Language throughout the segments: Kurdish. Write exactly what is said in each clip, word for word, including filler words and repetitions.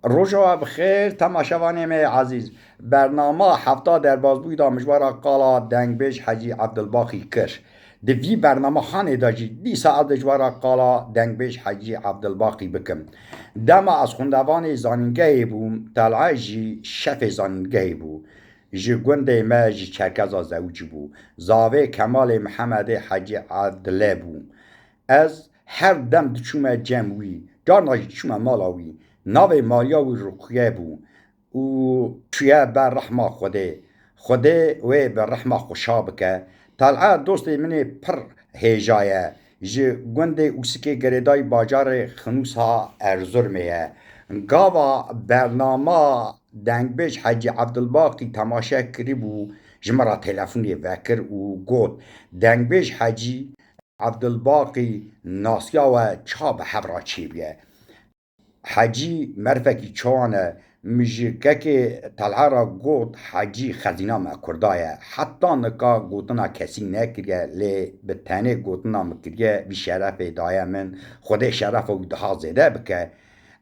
Roja we bi xêr, temaşevanê me yê ezîz. Bernama hefta derbazbûyî da min ji we re qala dengbêj Hecî Evdilbaqî kir. Di vî bernama hanê de jî dîsa ez dê ji we re qala dengbêj Hecî Evdilbaqî bikim. Dema ez xwendevanê zanîngehê bûm, Tel'e jî şefê zanîngehê bû. Ji gundê me ji Çerkeza zewicî bû. Zavê Kemalê Mihemedê Hecî Evdile bû. Ez her dem diçûme cem wî, carna jî diçûme mala wî. Navê maliya wî Ruqiye bû û çûye ber rehma Xwedê. Xwedê wê bi rehma xwe şa bike. Tel'e dostê min ê pir hêja ye. Ji gundê Ûsikê girêdayî bajarê Xinûsa Erzurmê ye. Gava bernama dengbêj Hecî Evdilbaqî temaşe kiribû, ji min re telefonê vekir û got, dengbêj Hecî Evdilbaqî nasiya we ça bi hev re çêbûye. Hecî merivekî çawan e, min ji kekê Tel'e re got, Hecî xezîna me kurda ye. Heta nika gotina kesî nekiriye, lê bi tenê gotina min kiriye, vî şerefê daye min. Xwedê şerefa wî daha zêde bike.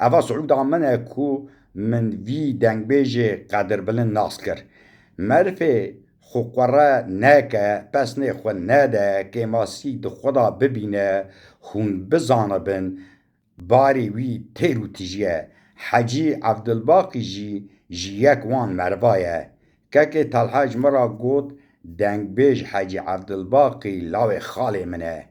Eva siûda min e ku min vî dengbêjê qedirbilind nas kir. Merivê xwe qure neke, pesnê xwe nede, kêmasî di xwe de bibîne, hûn bizanibin, barê wî têr û tijî ye. Hecî Evdilbaqî jî ji yek wan meriva ye. Kekê Tel'e ji min re got, dengbêj Hecî Evdilbaqî lawê xalê min e.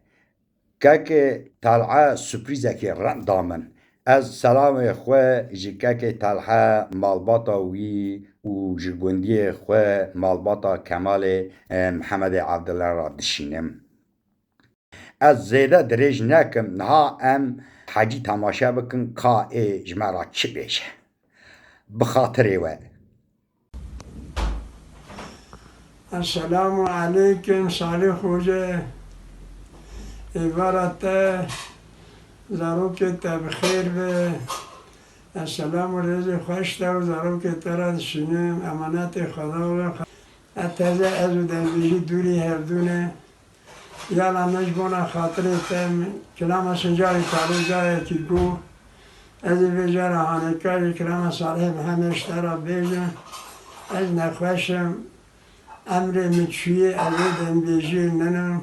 Kekê Tel'e surprîzekî rind da min. Ez selamê xwe ji kekê Tel'e, malbata wî û ji gundiyê xwe, malbata Kemalê, e, Mihemedê Evdile re dişînim. Ez zêde dirêj nekim, niha em Hecî temaşe bikin ka ê ji me re çi bêje. Bi xatirê we. Esselamu aleykum Salih Hoca. Êvara te, zarokê te bi xêr be. Esselamu rêzê xweş te û zarokê te re dişînim. Emanetê Xweda be. Ez teze ez û dengbêjî dûrî hevdû ne. Yala min ji bona xatirê te, kilama Sincarê Karê cayekî got, ez ê vê cara hanêkar ê kilama Salihê Mihemed ji te re bêjim. Ez nexweş im, emrê min çûyê, ez ê dengbêjiyê ninim.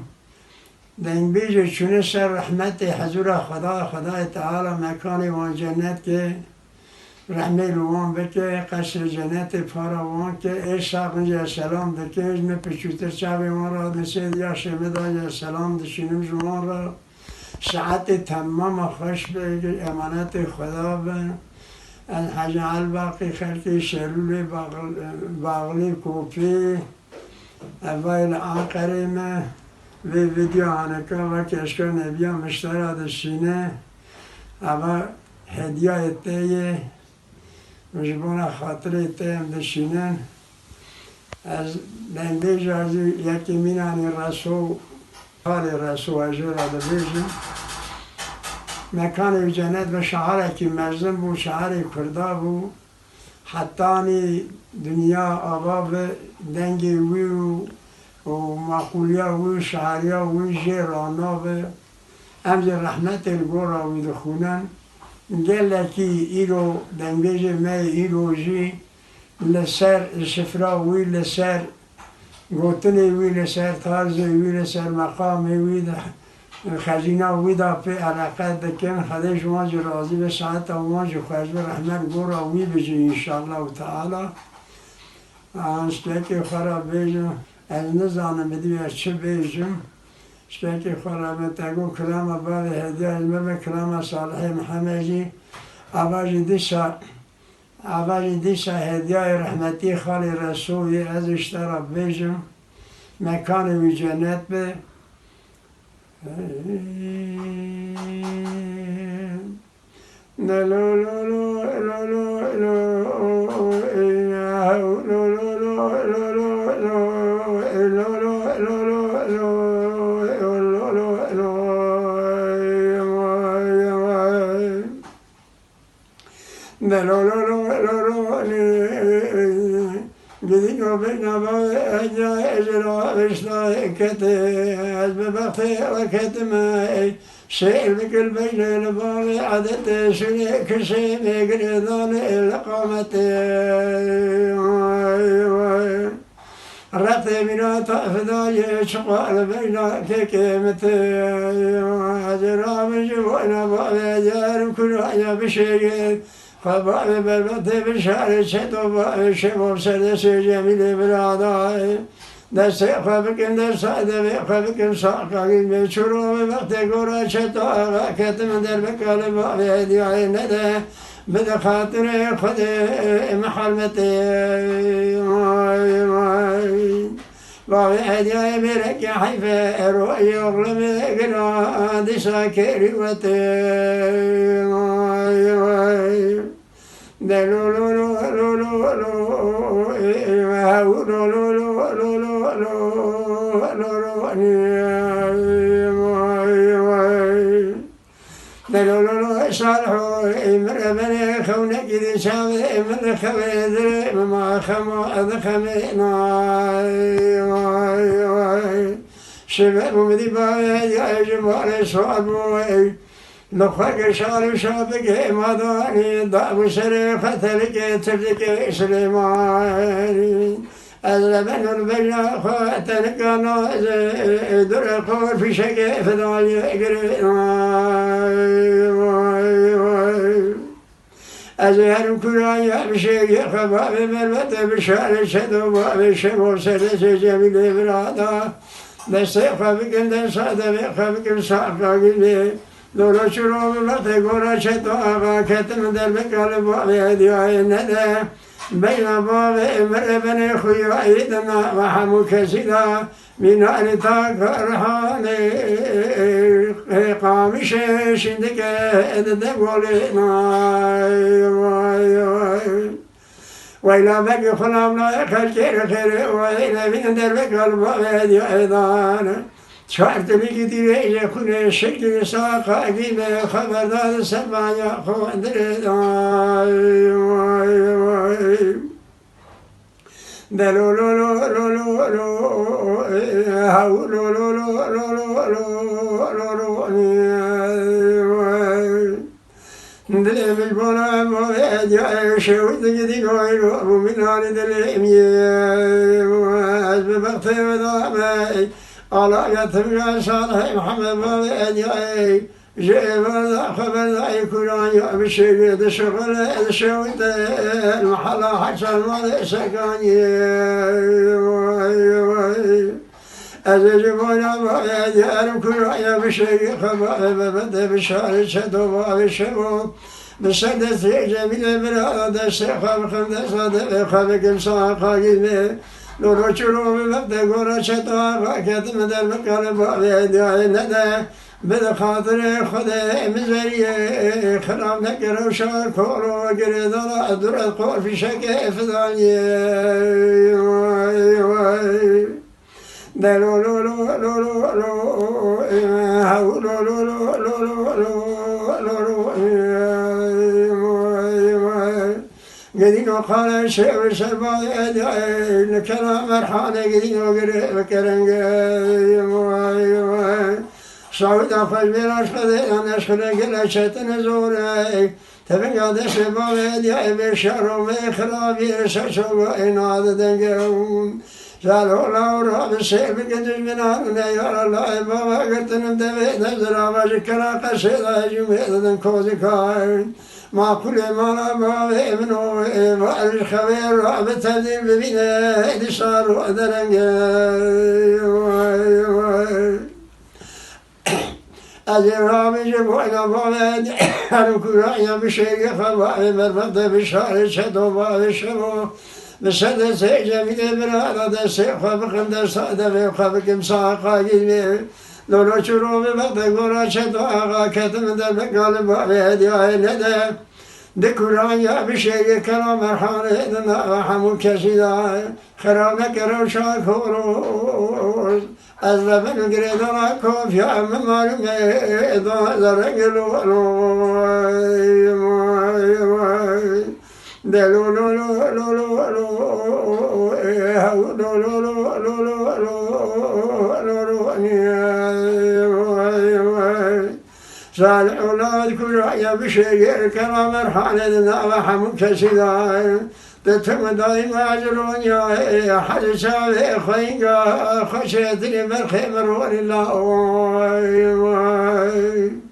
Dengbêjê çûne ser rehmetê hezûra Xweda, Xwedayê Teala mekanê wan cennet ke. Rehmê li wan bike, qesrê cenetê para wan ke, ê sax in jî ez selam dikim, ji min piçûktir çavê wan re, di sê yaşê min de jî ez selam dişînim ji wan re. Saetê temama xweş be, emanetê Xweda be. Ez Hecî Elbaqî xelkê Şelûlê, Baxl-, Baxlî Kopî. Eva li Anqerê me, vê vîdeo haneka weke eşka nebiya miştera dişîne. Eva hediyayê te ye, ji bona xatirê te em dişînin. Ez dengbêja jî yekê mînanê Reso, xalê Reso ez jê re dibêjim. Mekanê wî cennet be, şahirekî mezin bû, şahirê Kurda bû. Hetanî dinya ava bi dengê wî û, û maqûliya wî û şairiya wî jê rana bi. Em jî rehmetê li gora wî dixwînin. Gelekî îro dengbêjê me yê îro jî li ser sifra wî, li ser gotinê wî, li ser tarzê wî, li ser meqamê wî de xezîna wî de pê eleqe dikin. Xwedê ji wan jî razî be, saeta wan jî xweş be, rehmet gora wî bijî înşallahu teala. An şkekê xwe re bêjim, ez nizanim bi dî ez çi bêjim. Şkekê xwe re me te got kilama bavê hediya ji me be, kilama Salihê Mihemed jî, ava jî dîsa Ava jî dîsa hediyayê rehmetî xalê Reso yê ez ji te re bêjim, mekanê wî cennet be. Gidîno beyna bavê enya ejra vişta kete, ez bi bextê we ketime. Şêr bikil beyne li bavê adetê şûnê kişê mêgirê danê li qametê. Rextê mîna tafidayê çiqa li beyna kekê mite. Ez ê rabin ji boyna bavê yer û kuraya bişêrê. Xwe bavê berbetê bişarê çeto bavê şevo ser destê Cemîlê birada. Destê xwe bikin desta devê xwe bikin saqa gîmê çûro ve vextê gora çeto axa ketim derbeka li bavê hediyayê nede bide xatirê Xwedê mihermetê. Vay vay. Bavê hediyayê mêrekê heyfe eroyê oxlê me gina dîsa kêrî wetê. Vay vay. De lo lo lo lo lo lo, e, e, hew lo lo lo lo lo lo lo lo ni. Vay vay. De lo lo lo, Salho, e, min re berê xewnekî di çavê, e, min re xewê dirê, min ma xema, e, di xemê, nay, vay vay. Şive bû min dî bavê, ya e ji malê sual bû, e. Li xwe ke şal û şapikê madanî, da bû serê xwe telikê tirdikê Silêmanî. Ez li bin û li bejna xwe tenika nazê, durê xwe fîşekê fidayê girê. Vay, vay, vay. Ez ê herim kuraya bişêrî xwe bavê merbetê bişarê çedo bavê şevo serdestê Cemîlê birada. Destê xwe bikin desta devê xwe bikin saqa gînê. Doro çiro bi vextê gora çeto axa ketim derbeka li bavê hediyayê nede. Beyna bavê emir ebenê xuyayî dina ve hemû kesî da. Mînanî tak rihanê qamişê şindike dide golê nay vay vay. Weyla vekî xunavnayê xelkê re xêrê wayê levîn derbeka li bavê hediyayê dan. Çar tilîkî dîrê jê xûnê şirkî saqa gîmê xeberdar sermaya xwe dirê dan. Vay vay. De lo lo lo lo lo lo, e, e, haw lo lo lo lo lo lo lo lo, e, e, e. Dilê min bona bo ya şewit gidî noy lo bu min hani dilê min. Ez bi bextê ve da me. Ala ya tevra salih Muhammed bo ya. Ji êvarda xwe berdayê kuraniya bişêrê dişixile dişewite mehela heçan malê sekaniyê. Vay vay. Ez ê ji boyna bavê diyar û kuraya bişêrî xwe bavê bebete bişarê çeto bavê şevo. Bi ser destê Cemîlê bira destê xwe bixim desta devê xwe bikim saqa gîmê. Doro çiro bi vextê gora çeto axa ketim derbika li bavê diyayê nede. Bi xatirê Xwedê mizeriyê xiram neke rewşa koro girêdana dur ez qor fîşekê fidaniyê. Vay vay. De lo lo lo lo lo lo, e, haw lo lo lo lo lo lo lo lo, e, vay vay. Gedîno qale şev serbayê diyayê, li kela merhanê gedîno girê bi kerengê, vay vay. Şawida xwe ji mêra şqedê yan eşqine gele çetine zor e. Tevinga destê bavê diyayê bê şero vê xirabiyê ser çova ê nade denge. Jal hola û rabi sêr bikin dijminan û neyara layê bava girtinim devê de zirava ji kela qesê da cumê didin kozikan. Maqûlê mala bavê min o ê va ji xewê rabi tevdîr bibîne dîsa ro derenge. Vay vay. Ez ê rabin ji boyna bavê her û kuraya bişêrî xwe bavê berfete bişarê çeto bavê şevo. Bi ser destê Cemîlê bira da destê xwe bixim desta devê xwe bikim saqa gînê. Doro çûro bi vextê gora çeto axa ketim derbeka li bavê hediyayê nede. Di kuraya bişêrê kela merhanê di nava hemû kesî de. Xira neke rewşa koroz. Ez revin girêdana kofiya min malûm e da zerengê lo lo. Vay vay vay. Delo lo lo lo lo lo, eh, lo lo lo lo lo lo lo lo, eh, vay, vay. Salih olad kuraye bişêrê kera merhale di nava hemû kesî de. Di tim daîma cironya, eh, hezî çavê xweyinga xweşê dilê merxê mirorî la, vay, vay.